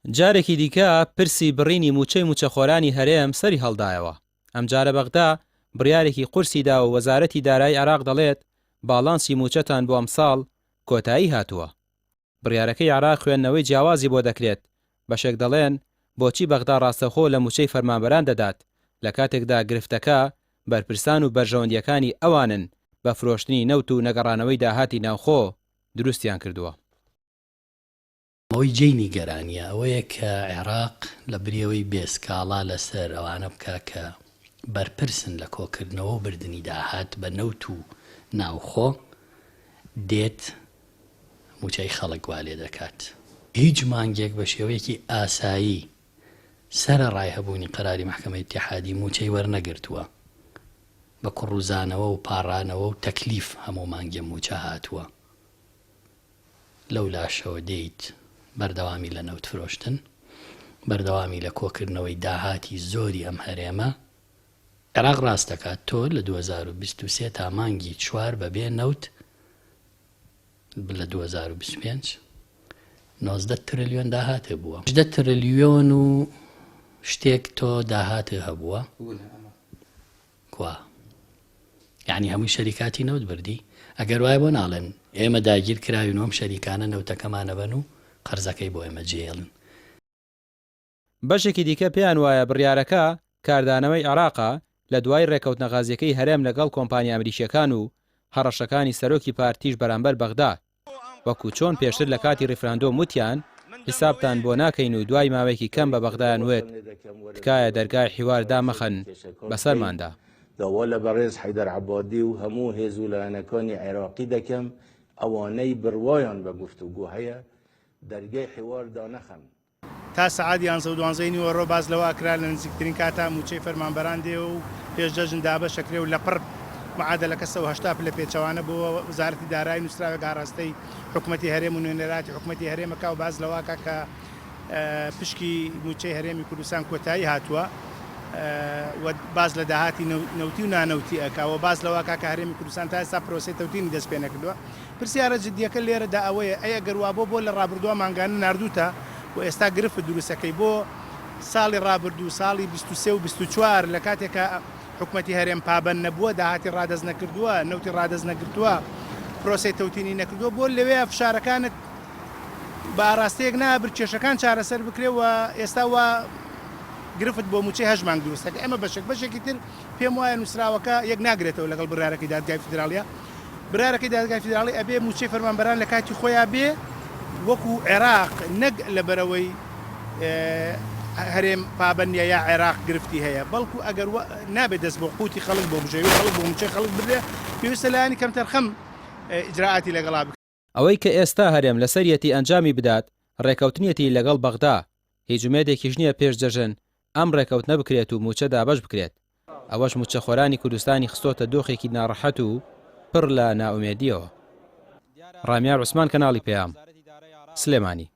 جارێکی دیکە پرسی بڕینی مووچەی مووچەخۆرانی هەرێم سەری هەڵدایەوە، ئەمجارە بەغدا بڕیارێکی قورسی دا و وەزارەتی دارایی عێراق دەڵێت باڵانسی مووچەتان بۆ ئەمساڵ کۆتایی هاتووە. بڕیارەکەی عێراق خوێندنەوەی جیاوازی بۆ دەکرێت، بەشێک دەڵێن بۆچی بەغدا ڕاستەوخۆ لە مووچەی فەرمانبەران دەدات لە کاتێکدا گرفتەکە بەرپرسان و بەرژەوەندییەکانی ئەوانن بە فرۆشتنی نەوت و نەگەڕانەوەی داهاتی ناوخۆ دروستیان کردووە. ئەوەی جێی نیگەرانییە ئەوەیە کە عێراق لە بری ئەوەی بێ سکاڵا لەسەر ئەوانە بکا کە بەرپرسن لە کۆکردنەوە و بردنی داهات بە نەوت و ناوخۆ، دێت مووچەی خەڵک وا لێ دەکات. هیچ مانگێک بە شێوەیەکی ئاسایی سەرەڕای هەبوونی قەراری مەحکەمەی ئیتیحادی مووچەی وەرنەگرتووە. بە کوڕوزانەوە و پاڕانەوە و تەکلیف هەموو مانگێ مووچە هاتووە. لەولاشەوە دێیت بەردەوامی لە نەوت فرۆشتن، بەردەوامی لە کۆکردنەوەی داهاتی زۆری ئەم هەرێمە، عێراق ڕاست دەکات تۆ لە 2023 تا مانگی چوار بەبێ نەوت لە 2025 19 ترلیۆن داهاتێ بووە 18 ترلیۆن و شتێک تۆ داهاتێ هەبووە کوا یەعنی هەمووی شەریکاتی نەوت بردی؟ ئەگەر وایە بۆ ناڵێن ئێمە داگیر کراوین و ئەم شەریکانە نەوتەکەمان ئەبەن و قەرزەکەی بۆ ئێمە جێیەڵن. بەشێکی دیکە پێیان وایە بڕیارەکە کاردانەوەی عێراقە لە دوای رێکەوتنە غازیەکەی هەرێم لەگەڵ کۆمپانیا ئەمریکیەکان و هەڕەشەکانی سەرۆکی پارتیش بەرامبەر بەغدا وەکو چۆن پێشتر لە کاتی ڕیفراندۆم وتیان حیسابتان بۆ ناکەین و دوای ماوەیەکی کەم بە بەغدایان وت تکایە دەرگای حیوار دامەخەن بەسەرماندا. داوا لە بەڕێز حەیدەر عەبادی و هەموو هێز و لایەنەکانی عێراقی دەکەم ئەوانەی بڕوایان بە گفتوگۆ هەیە دەرگای حیوار دانەخەن. تا سەعات یانزە و دوانزەی نیوەڕۆ باس لەوە ئەکرا لە نزیکترین کاتا مووچەی فەرمانبەران دێ و پێش جەژن دابەش ئەکرێ و لەپڕ معادەلەکە 180 پلە پێچەوانە بۆوە، وەزارەتی دارایی نووسراوێک ئاراستەی حکومەتی هەرێم و نوێنەراتی حکومەتی هەرێم ئەکا و باس لەوە ئەکا کە پشکی مووچەی هەرێمی کوردستان کۆتایی هاتووە و باس لە داهاتی نەوتی و نانەوتی ئەکا و باس لەوە ئەکا کە هەرێمی کوردستان تا ئێستا پرۆسەی تەوتینی دەست پێ نەکردووە. پرسیارە جدیەکە لێرەدا ئەوەیە ئەی ئەگەر وابوە بۆ لە ڕابردوە مانگانە ناردوتە و ئێستا گرفت دروستەکەی بۆ ساڵی ڕابردوو ساڵی 23 و 24 لە کاتێکا حکومەتی هەرێم پابەند نەبووە داهاتی ڕادەست نەکردووە نەوتی ڕادەست نەگرتووە پرۆسەی تەوتینی نەکردووە بۆ لەوێ فشارەکانت بە ئاراستەیەک نابرد کێشەکان چارەسەر بکرێ و ئێستا وا گرفت بۆ موچەی هەشت مانگ دروست دەکەی ئەمە بەشێک بەشێکی تر پێم وایە نووسراوەکە یەک ناگرێتەوە لەگەڵ بڕیارەکەی دادگای فیدراڵیە برارەکەی دادگای فیدراڵی ئەبێ مووچەی فەرمانبەران لە کاتی خۆیا بێ وەکو عێراق نەک لەبەرئەوەی هەرێم پابەند نیە یا عێراق گرفتی هەیە بەڵکو ئەگەر نابێت دەست بۆ قوتی خەڵک بۆ بژێوی خەڵک بۆ مووچەی خەڵک بدرێ پێویستە لایەنی کەمتەرخەم ئیجرائاتی لەگەڵا بکرێ. ئەوەی کە ئێستا هەرێم لەسەریەتی ئەنجامی بدات ڕێکەوتنیەتی لەگەڵ بەغدا، هیچ ئومێدێکیش نیە پێش جەژن ئەم ڕێکەوتنە بکرێت و مووچە دابەش بکرێت، ئەوەش مووچەخۆرانی کوردستانی خستۆتە دۆخێکی ناڕەحەت و پڕ لە نائومێدییەوە. ڕامیار عوسمان کەناڵی پەیام، سلێمانی.